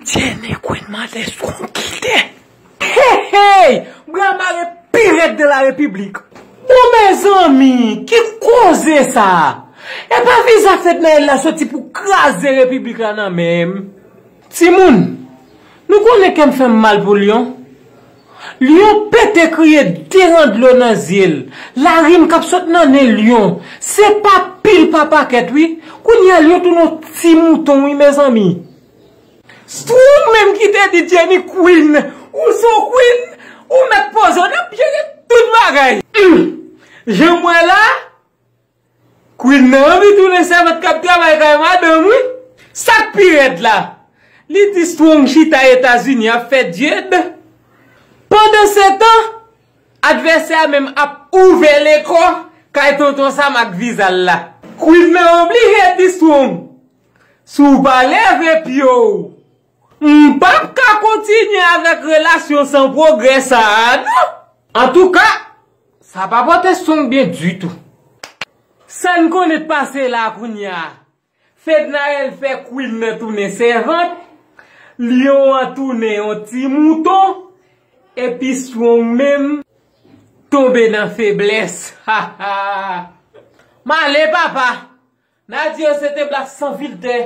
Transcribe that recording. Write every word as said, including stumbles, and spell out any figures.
Jenny Queen mande Strong kite. Hey, hey! Bra mare pi rèd de la repiblik. Bon, mezanmi, ki koze sa? E pa viza Fednaelle la soti pou kraze repiblik la nan menm. Timoun, nou konnen kè m fè m mal pou Lyon. Lyon pete kriye, de ran dlo nan zye l. Larim k ap sot nan nen Lyon. Se pa pil pa pakèt, wi. Kounye a, Lyon tounen yon ti mouton, wi, mezanmi. Strong menm ki te di Jenny Queen, ou se yon Queen, ou mèt poze w, n ap jere tout bagay. Hum. Jan m wè la, Queen nan anvi tounen sèvant k ap travay kay madanm, wi. Sa k pi rèd la, li di Strong chita Etazini ap fè dyed. Pandansetan, advèsè a menm ap ouvè lekò kay tonton Sam ak viza l la. Queen nan oblije di Strong, si w pa leve pye w, m p ap ka kontinye avèk relasyon san pwogrè sa a, non. Antouka, sa pa pote Strong byen ditou. Sa n konnen k pase la kounye a, Fednaelle fè Queen nan tounen sèvant, Lyon an tounen yon ti mouton, epi Strong menm tonbe nan feblès. M ale, papa! N a di yo se te blag san filtè.